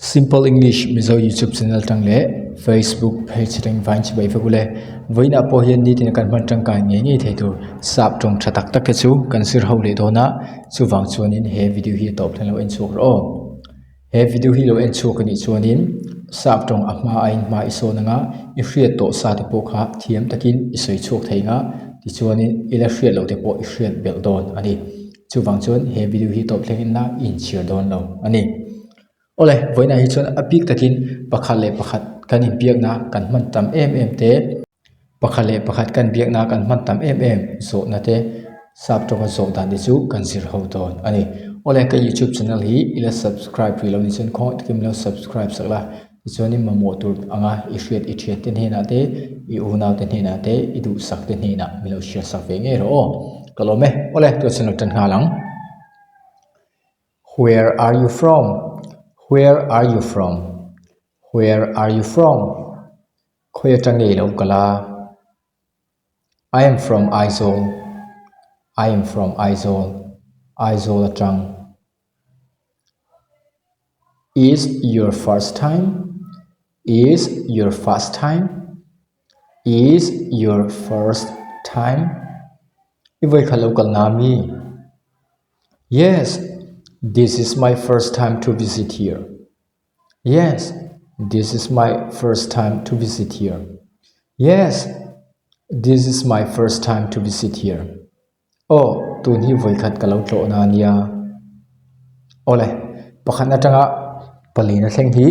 Simple English Mizo YouTube channel tang leh Facebook page atang vain chibai vek ule. Vawiinah pawh hian nitin kan hman tangkai ngei ngei thei tur sap tawng tha tak tak te chu kan zir ho leh dawn a, chuvang chuanin he video hi a tawp thleng lo en chhuak rawh aw. He video hi lo en chhuak anih chuanin sap tawng a hma aiin hma i sawn anga i hriat tawh sa te pawh kha thiam takin i sawi chhuak thei anga tichuanin i la hriat loh te pawh i hriat belh dawn a ni. Chuvang chuan he video hi tawp thleng ila i inchhir dawn lo a ni. Awle vawiinah hi chuan a bik takin pakhat leh pakhat kan inbiakna kan hman tam em em te pakhat leh pakhat kan biakna kan hman tam em em zawhna te sap tawnga zawh dan te chu kan zir ho dawn a ni. Awle ka youtube channel hi i la subscribe rih lo ni chuan khawngaih takin min lo subscribe sak la tichuanin mamawh tur anga i hriat i thian te hnenah te i unau te hnenah te i duhsak te hnenah min lo share sak ve ngei rawh aw. Ka lawm e. Awle tunah chuan lo tan nghal ang. Where are you from? Where are you from? Where are you from? Khawi atang nge i lo kal a? I am from Aizawl. I am from Aizawl. Aizawl atang. Is your first time? Is your first time? Is your first time? I vawikhat lo kal na mi? Yes, this is my first time to visit here. Yes, this is my first time to visit here. Yes, this is my first time to visit here. Aw, tun hi vawikhat ka lo tlawh na ania. Awle, pakhat atanga palina thleng hi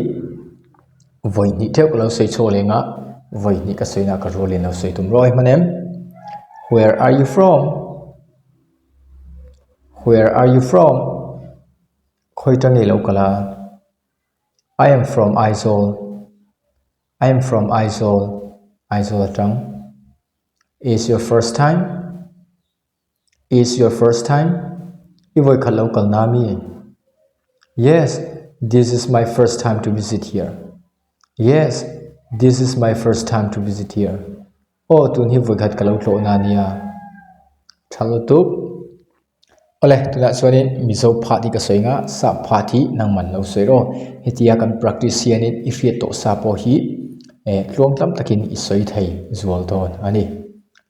vawi hnih theuh ka lo sawi chhuak leng a, vawi hnih ka sawi na ka rualin lo sawi tum ruai hman em. Where are you from? Where are you from? Khawi tang nge lo kal a? I am from Aizawl. I am from Aizawl. Aizawl atang. Is your first time? Is your first time? I vawi khat lo kal na mi? Yes, this is my first time to visit here. Yes, this is my first time to visit here. Aw tun hi vawikhat ka lo tlawh na nia tha lutuk awle tunah chuanin mizo phat hi ka sawi anga sap phat hi nangman lo sawi rawh hetia kan practice hianin i hriat tawh sa pawh hi eh tluang tlam takin i sawi thei zual dawn a ni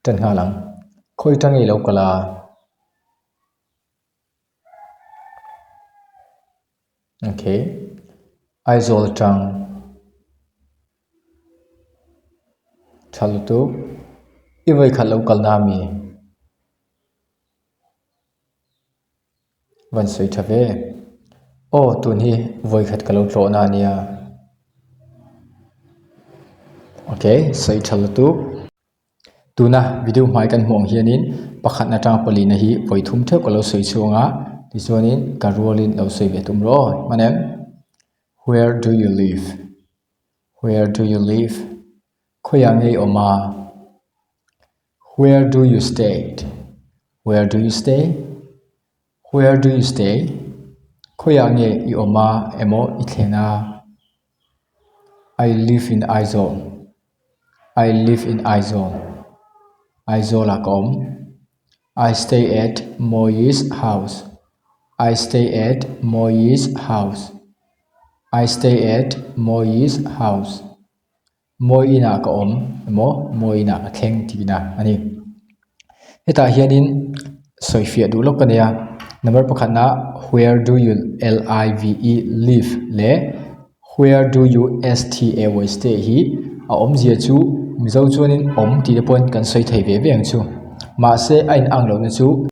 tan nghal ang khawi tang nge i lo kal a. Okay Aizawl atang tha lutuk i vawikhat lo kal na ami van sawi tha ve aw tun hi vawikhat ka lo tlawh na ania okay sawi tha lutuk. Tuna video hmai kan hmuh ang hianin pakhat atanga palina hi vawi thum theuh ka lo sawi chhuang a tichuanin ka rualin lo sawi ve tum rawh aw hman em where do you live where do you live khawiah nge i awm a where do you stay where do you stay where do you stay khawiah nge i awm a emaw i thlen a. I live in Aizawl. I live in Aizawl. Aizawl ah ka awm. I stay at Moyi's house. I stay at Moyi's house. I stay at Moyi's house. Mawi inah ka awm emaw Mawi inah ka thleng tihna a ni. Hetah hianin sawifiah duh lawk ka nei a, number pakhatna where do you L-I-V-E live leh where do you S-T-A-Y stay hi a awmzia chu Mizo chuanin awm tih te pawhin kan sawi thei ve ve ang chu. Mahse a in ang lohna chu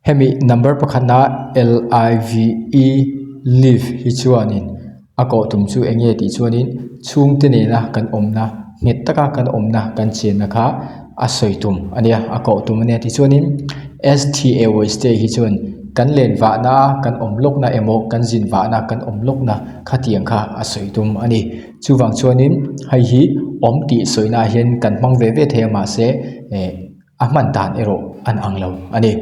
hemi number pakhatna L-I-V-E live hi chuanin a kawh tum chu eng nge tih chuanin chhungte nena kan awmna nghet taka kan awmna kan chenna kha a sawi tum a nia a kawh tum a nia tichuanin S_T_A_Y stay hi chuan kan len vahna kan awm lawkna emaw kan zin vahna kan awm lawkna khatiang kha a sawi tum a ni chuvang chuanin hei hi awm tih sawina ah hian kan hmang ve ve thei a mahse eh a hman dan erawh an ang lo a ni.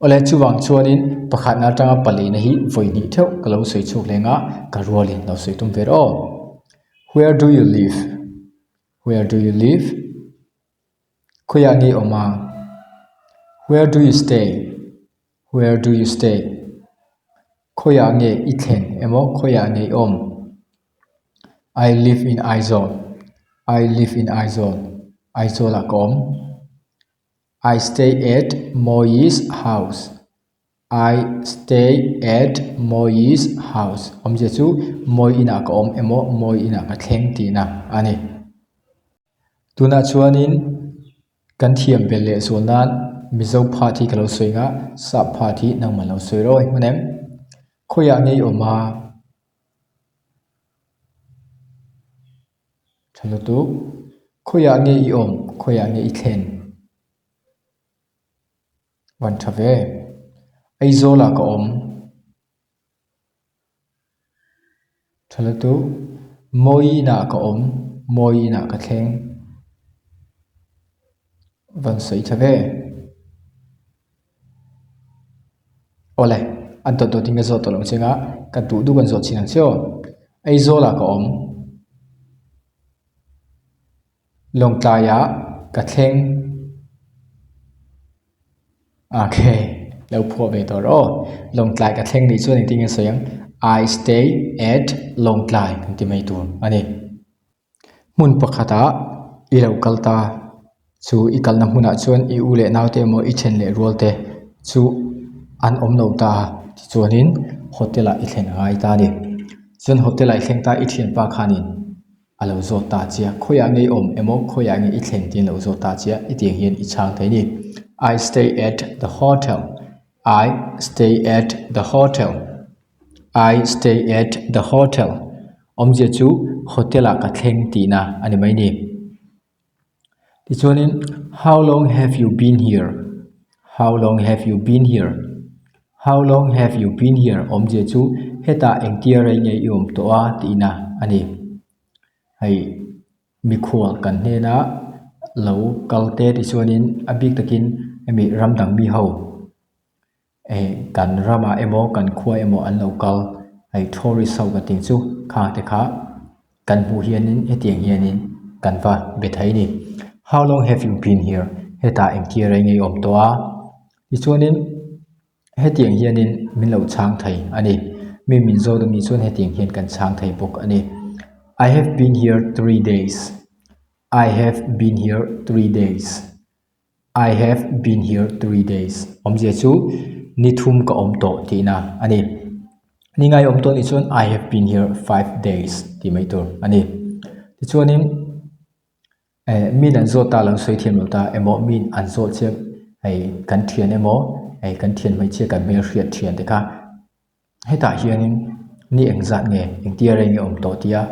Awle chuvang chuanin pakhatna atanga palina hi vawi hnih theuh ka lo sawi chhuak leng a ka rualin lo sawi tum ve rawh aw. Where do you live? Where do you live? Khawiah nge i awm a? Where do you stay? Where do you stay? Khawiah nge i thlen emaw khawiah nge i awm? I live in Aizawl. I live in Aizawl. Aizawlah ka awm. I stay at Moyi's house. I stay at Moyi's house. Awmzia chu Mawi inah ka awm emaw Mawi inah ka thleng tihna a ni. Tunah chuanin kan thiam belh leh zual nan Mizo phat hi ka lo sawi ang a, Sap phat hi nangmah lo sawi rawh hman em? Khawiah nge i awm a? Tha lutuk. Khawiah nge i awm? Khawiah nge i thlen? Van tha ve. Aizawlah ka awm. Tha lutuk. Mawi inah ka awm. Mawi inah ka thleng. Van sawi tha ve. Awle, a dawt dawt in ka zawt tawh lo cheng a, ka duh duh kan zawt chin ang che aw. Aizawlah ka awm. Lawngtlaiah ka thleng. Okay, lo phuah ve tawh rawh aw. Lawngtlai ka thleng nih chuan engtin nge sawi ang? I stay at Lawngtlai kan ti mai tur a ni. Hmun pakhatah i lo kal ta chu i kalna hmunah chuan i u leh naute emaw i then leh rual te chu an awm lo ta tichuanin hotel ah i thlen a ngai ta a ni. Chuan hotel ah i thleng ta i thianpa khanin a lo zawt ta che a, khawiah nge i awm emaw khawiah nge i thlen tih an lo zawt ta che a, i tiang hian i chhang thei a ni. I stay at the hotel, I stay at the hotel. I stay at the hotel awmzia chu hotel ah ka thleng tihna a ni mai ni. Tichuanin how long have you been here? How long have you been here? How long have you been here awmzia chu hetah engtia rei nge i awm tawh a tihna a ni. Hei mikhual kan hnena lo kal te tichuanin a bik takin hemi ram dang mi ho. eh kan ramah emaw kan khua emaw an lo kal hei tourist ho kan tih chu khang te kha kan hmuh hianin hetiang hianin kan va be thei a ni how long have you been here hetah engtir reng nge i awm tawh a tichuanin hetiang hianin min lo chhang thei a ni mi min zawt ami chuan hetiang hian kan chhang thei bawk a ni I have been here three days I have been here three days. I have been here three days awmzia chu ni thum ka awm tawh tihna a ni. Ni ngai awm tawh nih chuan I have been here five days tih mai tur a ni. Tichuanin eh min an zawt ta lo sawi thiam lo ta emaw min an zawt chiam hei kan thian emaw hei kan thian hmeichhia kan hmelhriat thian te kha Hetah hianin ni engzat nge engtia reng i awm tawh tia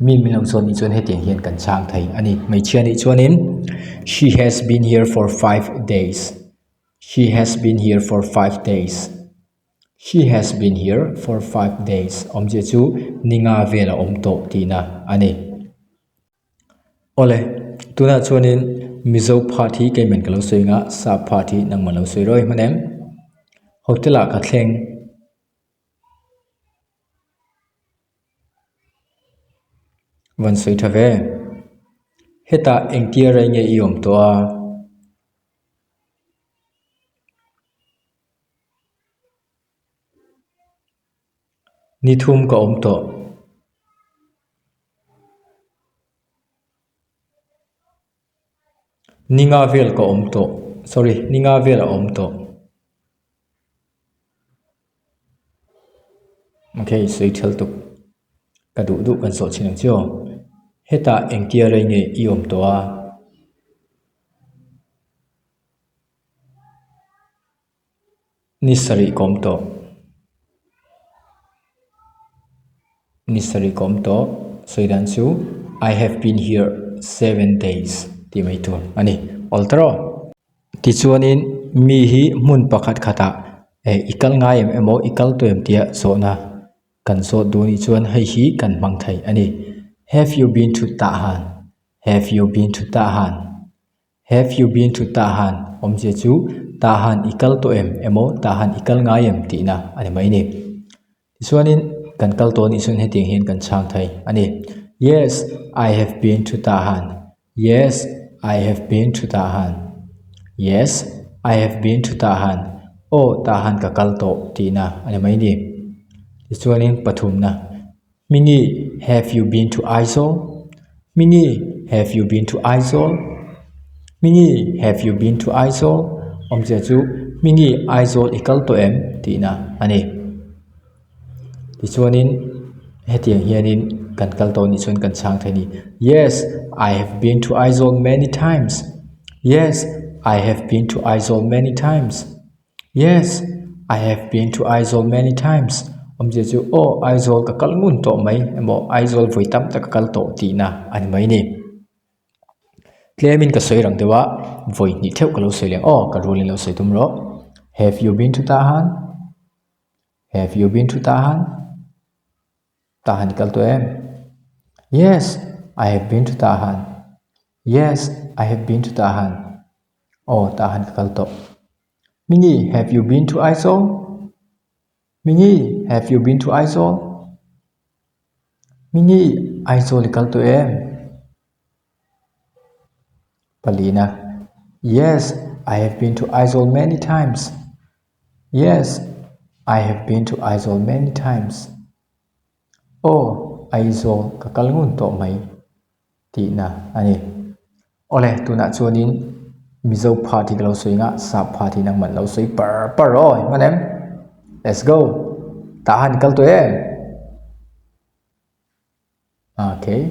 mi min lo zawt nih chuan hetiang hian kan chhang thei a ni. Hmeichhia nih chuanin she has been here for five days she has been here for five days she has been here for five days awmzia chu ni nga vel a awm tawh tihna a ni. Awle, tunah chuanin Mizo part hi keiman ka lo sawi ang a, sap part hi nangmah lo sawi rawih hman em? Hotel ah ka thleng. Van sawi tha ve. Hetah engtia rei nge i awm tawh a? Ni thum ka awm tawh. Ni nga vel ka awm tawh sorry ni nga vel a awm tawh. Okay sawi thel tuk ka duh duh kan zawh chin ang che aw. Hetah engtia rei nge i awm tawh a? Ni sarih ka awm tawh. Ni sarih ka awm tawh. Sawi dan chu I have been here seven days tih mai tur a ni. Awl ta rawh. Tichuanin mi hi hmun pakhat khatah eh i kal ngai em emaw i kal tawh em tia zawhna kan zawt duh anih chuan hei hi kan hmang thei a ni. Have you been to Tahan? Have you been to Tahan? Have you been to Tahan? Awmzia chu Tahan i kal tawh em emaw Tahan i kal ngai em tihna a ni mai ni. Tichuanin kan kal tawh anih chuan hetiang hian kan chhang thei a ni. Yes, I have been to Tahan. Yes, I have been to Tahan. Yes, I have been to Tahan. Aw Tahan ka kal tawh tihna a ni mai ni. Tichuanin pathumna, Hmingi, have you been to Aizawl? Hmingi, have you been to Aizawl? Hmingi, have you been to Aizawl? Awmzia chu Hmingi Aizawl i kal tawh em tihna a ni. Tichuanin hetiang hianin kan kal tawh anih chuan kan chhang thei a ni. Yes, I have been to Aizawl many times. Yes, I have been to Aizawl many times. Yes, I have been to Aizawl many times. Awmzia chu aw Aizawl ka kal ngun tawh mai emaw Aizawl vawi tam tak ka kal tawh tihna a ni mai ni. Tlemin ka sawi rang deuh a, vawi hnih theuh ka lo sawi leh ang aw ka rualin lo sawi tum rawh. Have you been to Tahan? Have you been to Tahan? Tahan i kal tawh em? Yes, I have been to Tahan. Yes, I have been to Tahan. Aw, Tahan ka kal tawh. Mingi, have you been to Aizawl? Mingi, have you been to Aizawl? Mingi, Aizawl i kal tawh em? Palina, Yes, I have been to Aizawl many times. Yes, I have been to Aizawl many times. Aw, Aizawl ka kal ngun tawh mai tihna a ni. Awle, tunah chuanin Mizo part hi ka lo sawi nga, Sap part hi nangman lo sawi par par aw, hman em? Let's go! Tah han kal tawh em? Okay.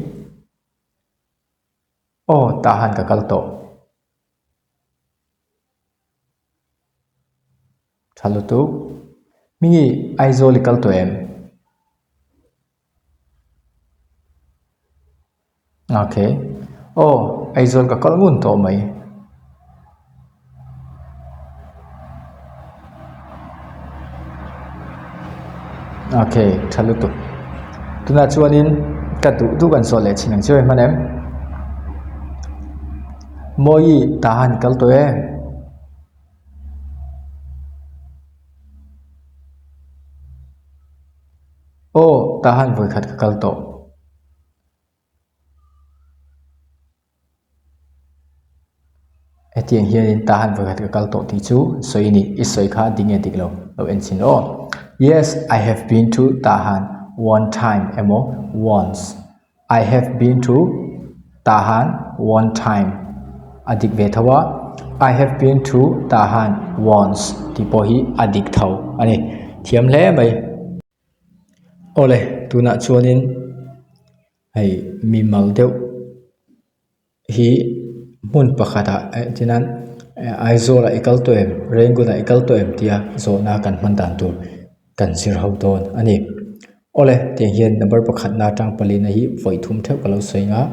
Aw, tah han ka kal tawh. Tha lutuk. Hmingi Aizawl i kal tawh em? Okay. Aw, Aizawl ka kal ngun tawh mai. Okay, tha lutuk. Tunah chuanin ka duh duh kan zawh leh chin ang chiau e hman em? Mawi Tahan kal tawh em? Aw, Tahan vawikhat ka kal tawh. Hetiang hianin Tahan vawikhat ka kal tawh tih chu sawi a ni. I sawi kha ding nge dik lo, lo en chhin aw. Yes, I have been to Tahan one time emaw once. I have been to Tahan one time a dik ve tho a, I have been to Tahan once tih pawh hi a dik tho a ni. Thiam hle mai. Awle, tunah chuanin hei mimal deuh hi hmun pakhatah eh tinan Aizawl ah i kal tawh em Rangoon ah i kal tawh em tia zawhna kan hman dan tur kan zir ho dawn a ni. Awle tiang hian number pakhat na atang palina hi vawi thum theuh ka lo sawi ang a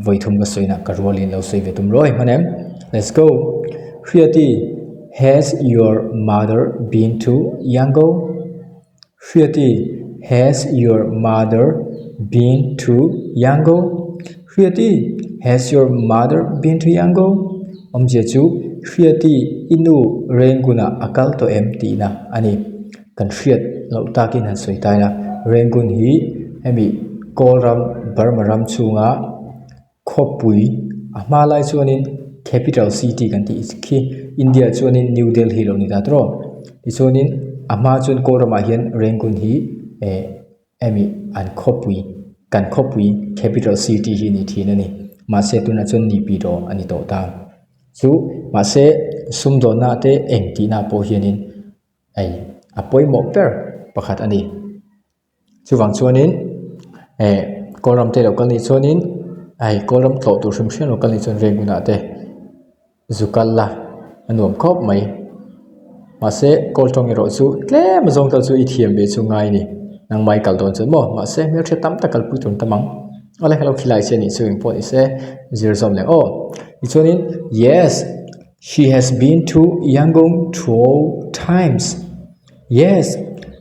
vawi thum ka sawi na ka rualin lo sawi ve tum ruai hman em let's go Hriati has your mother been to Yangon? Hriati has your mother been to Yangon? Hriati has your mother been to Yangon? Awmzia chu Hriati i nu Rangoon ah a kal tawh em tihna a ni. Kan hriat loh takin han sawi ta ila Rangoon hi hemi Kawl ram Burma ram chhunga khawpui a hma lai chuanin capital city kan tih khi India ah chuanin New Delhi lo ni ta tawh tichuanin a hma chuan kawl ramah hian Rangoon hi eh hemi an khawpui kan khawpui capital city hi a ni thin a ni mahse tunah chuan ni pi tawh a ni tawh ta chu mahse sumdawnna te eng tihna pawh hianin hei a pawimawh ber pakhat a ni. Chuvang chuanin eh kawlram te lo kal nih chuanin hei kawlram tlawh tur hrim hrim lo kal nih chuan veng hunah te zu kal la a nuam khawp mai mahse kawl tawng erawh chu tlem a zawng tal chu i thiam ve chu ngai a ni nangmah i kal dawn chuan maw mahse hmelhriat tam tak kalpui tur an tam ang awle ka lo khilai che anih chu engpawh ni se zir zawm leh aw tichuanin yes she has been to Yangon two times. Yes,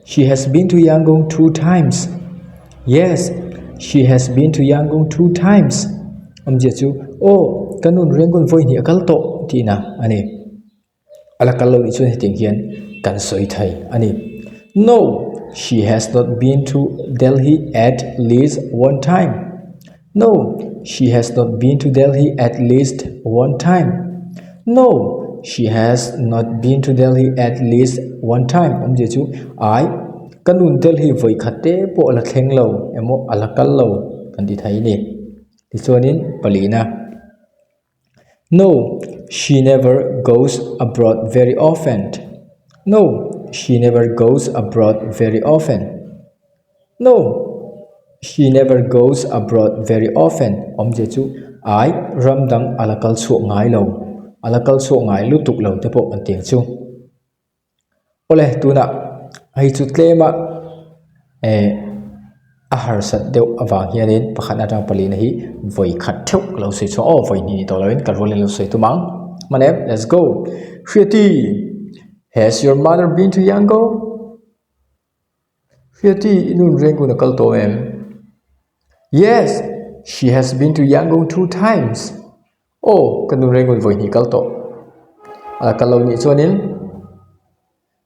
she has been to Yangon two times. Yes, she has been to Yangon two times. Awmzia chu, Aw, ka nun Rangoon vawi hnih a kal tawh tihna a ni. A la kal lo nih chuan hetiang hian kan sawi thei a ni. No, she has not been to Delhi at least one time. No, she has not been to Delhi at least one time. No, she has not been to Delhi at least one time awmzia chu ai ka nun Delhi vawi khat te pawh a la thleng lo emaw a la kal lo kan ti thei a ni. Tichuanin palina No, she never goes abroad very often. No, she never goes abroad very often. No, she never goes abroad very often. Awmzia chu ai ram dang a la kal chhuak ngai lo, a la kal chhuak ngai lutuk lo te pawh an ti ang chu. Awle tunah hei chu tlem a eh a harsat deuh avang hianin pakhat atang palina hi vawi khat theuh ka lo sawi chhuak aw vawi hnih ni tawh lovin ka rualin lo sawi tum ang hman em let's go Hriati has your mother been to Yangon Hriati i nun Rangoon a kal tawh em yes she has been to Yangon two times. Aw, ka nu Rengun vawi hnih kal tawh. A kal lo nih chuanin,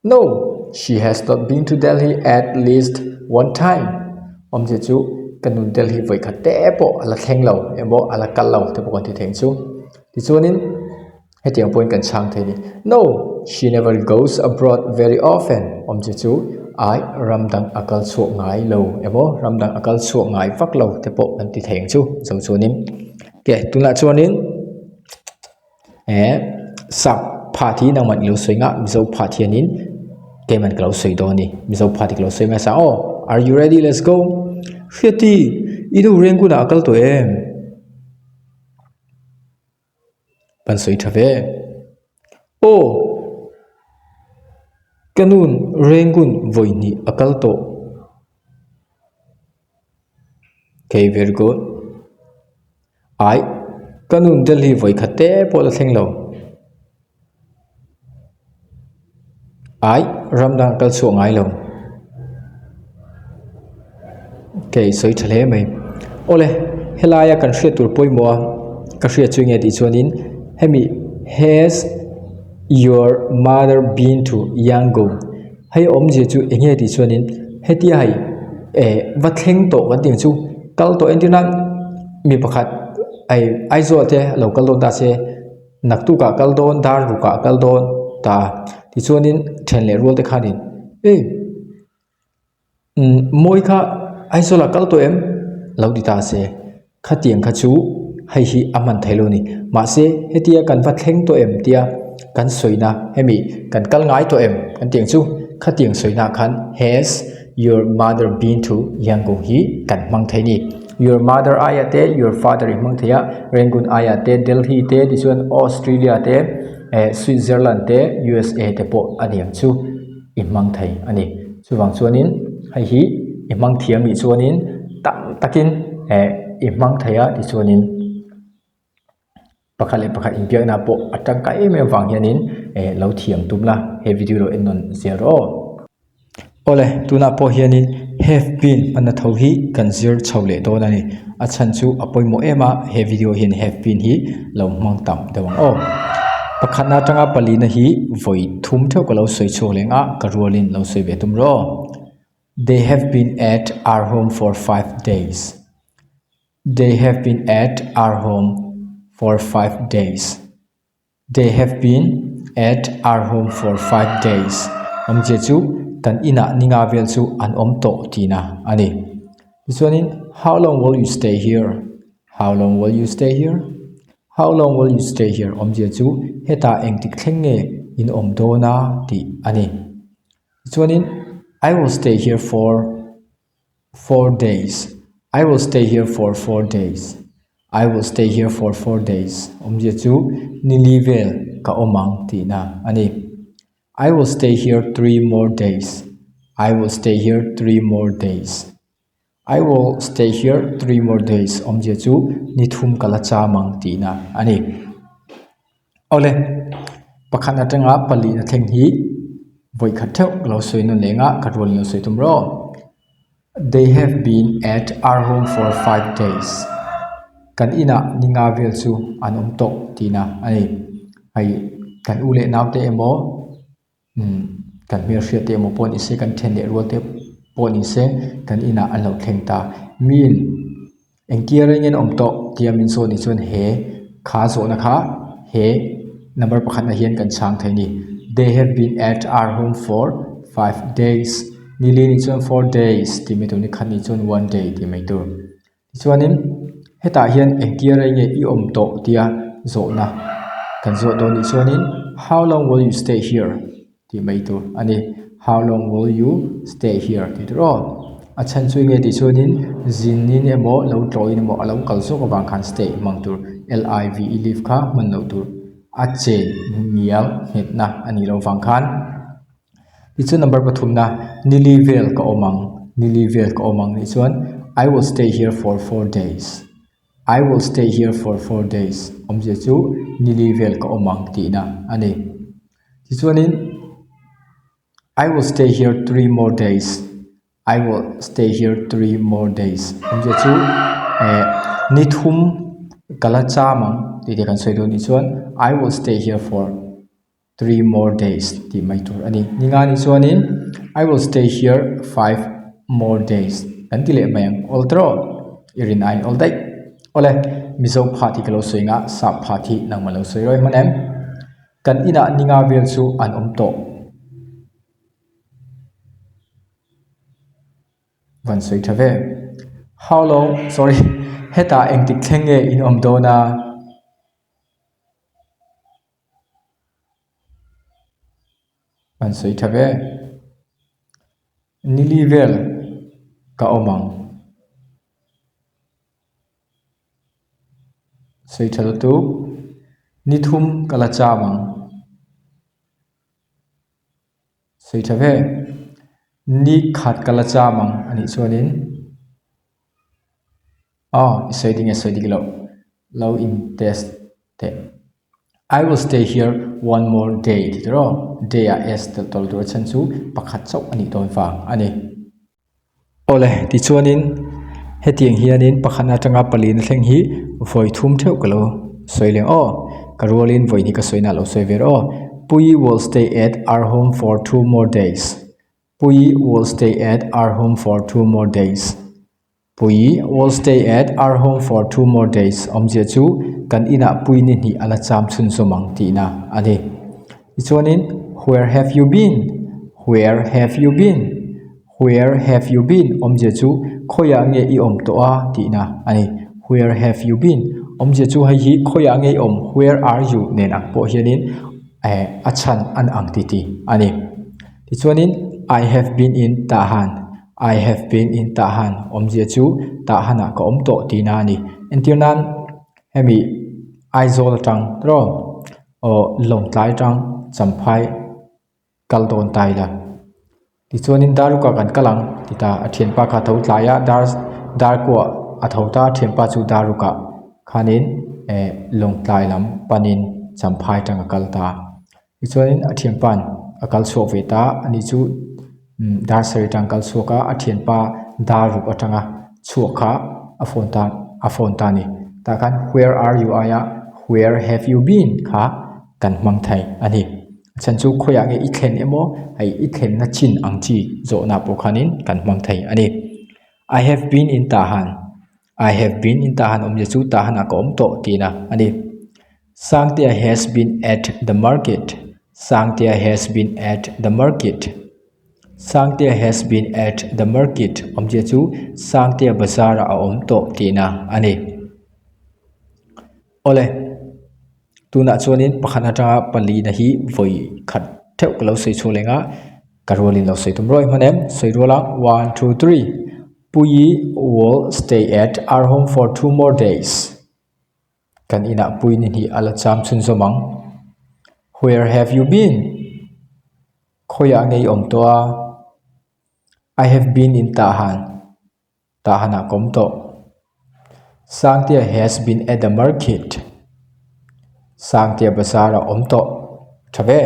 No, she has not been to Delhi at least one time. Awmzia chu ka nu Delhi vawi khat te pawh a la thleng lo emaw a la kal lo te pawh kan ti thei chu. Tichuanin hetiang pawhin kan chhang thei a ni. No, she never goes abroad very often. Awmzia chu ai ram dang a kal chhuak ngai lo emaw ram dang a kal chhuak ngai vak lo te pawh kan ti thei ang chu. Zo chuanin. Ke tunah chuanin eh sap phat hi nangmah ilo sawi nghah mizo phat hianin keimah ka lo sawi dawn a ni mizo phat hi ka lo sawi hmasa aw are you ready let's go hriati i nu Rangoon ah a kal tawh em kan sawi tha ve aw ka nu Rangoon vawi hnih a kal tawh. Okay very good ai ka nun Delhi vawi khat te pawh la thleng lo ai ram dang kal chhuah ngai lo okay sawi tha hle mai awle helaia kan hriat tur pawimawh a ka hriat chu enge tih chuanin hemi has your mother been to Yangon Hei awmzia chu eng nge tih chuanin hetia hei eh va thleng tawh kan tih ang chu kal tawh entir nan mi pakhat hei Aizawl te a lo kal dawn ta se naktuk ah kal dawn dar ruk ah kal dawn ta tichuanin then leh rual te khanin ei umm mawi kha Aizawl ah kal tawh em lo ti ta se. Khatiang kha chu hei hi a hman thei lo a ni. Mahse hetia kan va thleng tawh em tia kan sawina hemi kan kal ngai tawh em kan tih ang chu khatiang sawina ah khan has your mother been to Yangon hi kan hmang thei a ni. Your mother aia te your father i hmang thei a, Rangoon aia te Delhi te tichuan Australia te eh Switzerland te USA te pawh a ni ang chu i hmang thei a ni. Chuvang chuanin hei hi i hmang thiam nih chuanin tam takin eh i hmang thei a tichuanin pakhat leh pakhat inbiakna pawh a tangkai em em vang hianin eh lo thiam tum la he video lo en nawn zel rawh aw. Awle tunah pawh hianin have been hmanna tho hi kan zir chho leh dawn a ni a chhan chu a pawimawh em a he video hian have been hi lo hmang tam deuh ang aw. Pakhatna atanga palina hi vawi thum theuh ka lo sawi chhuak leh ang a ka rualin lo sawi ve tum rawh aw. They have been at our home for five days. They have been at our home for five days. They have been at our home for five days. Awmzia chu kan inah ninga vel chu an awm tawh tihna a ni. Tichuanin how long will you stay here? How long will you stay here? How long will you stay here? Awmzia chu hetah engtik thleng nge in awm dawn a tih a ni. Tichuanin I will stay here for four days. I will stay here for four days. I will stay here for four days. Awmzia chu nili vel ka awm ang tihna a ni. I will stay here three more days. I will stay here three more days. I will stay here three more days awmzia chu ni thum ka la cham ang tihna a ni. Awle, pakhat atanga palina thleng hi vawi khat theuh ka lo sawi nawn leh nga ka rualin lo sawi tum rawh. They have been at our home for five days. Kan inah ni nga vel chu an awm tawh tihna a ni. Hei kan u leh naute emaw umm kan hmelhriat te emaw pawh ni se kan then leh rual te pawh ni se kan inah an lo thleng ta. Miin engtia reng in awm tawh tia min sawi ni chuan he kha zawhna kha he. Number pakhatna hian kan chhang thei a ni. They have been at our home for five days. Ni li nih chuan four days tih mai tur, ni khat nih chuan one day tih mai tur. Tichuanin hetah hian engtia rei nge i awm tawh tia zawhna kan zawh dawn nih chuanin how long will you stay here tih mai tur a ni. How long will you stay here tih tur aw. A chhan chu enge tih chuanin zinin emaw lo tlawhin emaw a lo kal zawk avang khan stay hmang tur L I V E live kha hman loh tur a chen ngial nghetna a nih loh vang khan. Tichuan number pathumna nili vel ka awm ang nili vel ka awm ang nih chuan I will stay here for four days I will stay here for four days awmzia chu nili vel ka awm ang tihna a ni. Tichuanin I will stay here three more days I will stay here three more days awmzia chu eh ni thum ka la cham ang tih te kan sawi dawn nih chuan I will stay here for three more days tih mai tur a ni. Ninga nih chuanin I will stay here five more days kan ti leh mai ang awl tawh i rin aiin awl daih. Awle Mizo phat hi ka lo sawi nga sap phat hi nangmah lo sawi rawi hman em? Kan inah ninga vel chu an awm tawh. Van sawi tha ve. How long sorry hetah engtik thleng nge in awm dawn a? An sawi tha ve. Nili vel ka awm ang. Sawi tha lutuk. Ni thum ka la cham ang. Sawi tha ve. Ni khat ka la cham ang anih chuanin. Aw i sawi ding e sawi dik loh lo in test teh I will stay here one more day ti tur aw day ah s telh tawh lo tur a chhan chu pakhat chauh a nih dawn vang a ni. Awle tichuanin hetiang hianin pakhat atanga pali na thleng hi vawi thum theuh ka lo sawi leng aw ka rualin vawi hnih ka sawi na lo sawi ve rawh aw Puii will stay at our home for two more days Puii will stay at our home for two more days. Pui will stay at our home for two more days awmzia chu kan inah pui ni hnih a la cham chhunzawm ang tihna a ni. Tichuanin where have you been? Where have you been? Where have you been awmzia chu khawiah nge i awm tawh a tihna a ni. Where have you been awmzia chu hei hi khawiah nge i awm where are you nen ang pawh hianin eh a chhan an ang titi a ni. Tichuanin I have been in Tahan, I have been in Tahan awmzia chu Tahanah ka awm tawh tihna a ni. Entir nan hemi Aizawl atang tawh aw Lawngtlai atang Champhai kal dawn ta ila. Tichuanin Darukah kan kal ang ti ta a thianpa kha a tho tlai a dar darkuah a tho ta a thianpa chu Darukah khanin eh Lawngtlai lam panin Champhai atang a kal ta. Tichuanin a thianpa'n a kal chhuak ve ta a ni chu dar sarih atang kal chhuak a a thianpa dar ruk atanga chhuak kha a phone ta a phone ta a ni tah khan where are you aia where have you been kha kan hmang thei a ni a chhan chu khawiah nge i thlen emaw hei i thlenna chin ang chi zawhna pawh khanin kan hmang thei a ni I have been in Tahan. I have been in Tahan awmzia chu Tahanah ka awm tawh tihna a ni. Sangtea has been at the market. Sangtea has been at the market. Sangtea has been at the market awmzia chu Sangtea bazarah a awm tawh tihna a ni. Awle, tunah chuanin pakhat atanga palina hi vawi khat theuh ka lo sawi chhuak leh ang a, ka rualin lo sawi tum ruai hman em? Sawi rual ang, one, two, three. Puii will stay at our home for two more days. Kan inah Puii ni hnih a la cham chhunzawm ang. Where have you been? Khawiah nge i awm tawh a? I have been in Tahan. Tahanah ka awm tawh. Sangtea has been at the market. Sangtea bazar a awm tawh. Tha ve.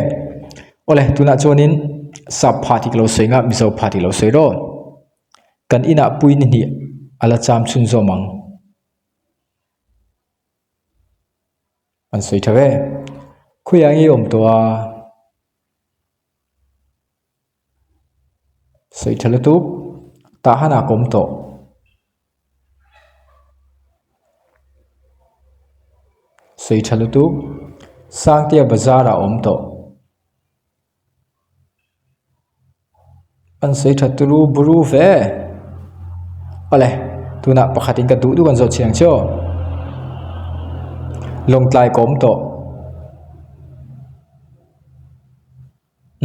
Awle, tunah chuanin sap phat hi ka lo sawi nga, Mizo phat hi ka lo sawi rawh. Kan inah pui ni hnih a la cham chhunzawm ang. An sawi tha ve. Khawiah nge i awm tawh a? Sawi tha lutuk. Tah hanah ka awm tawh. Sawi tha lutuk. Sangtea bazar ah awm tawh. An sawi tha turu buru ve. Awle, tunah pakhatin ka duh duh kan zawh chiang che aw. Lawngtlai ka awm tawh.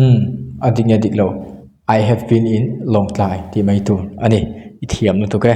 Umm, a dik nge dik lo. I have been in Lawngtlai tih mai tur a ni. I thiam lutuk e.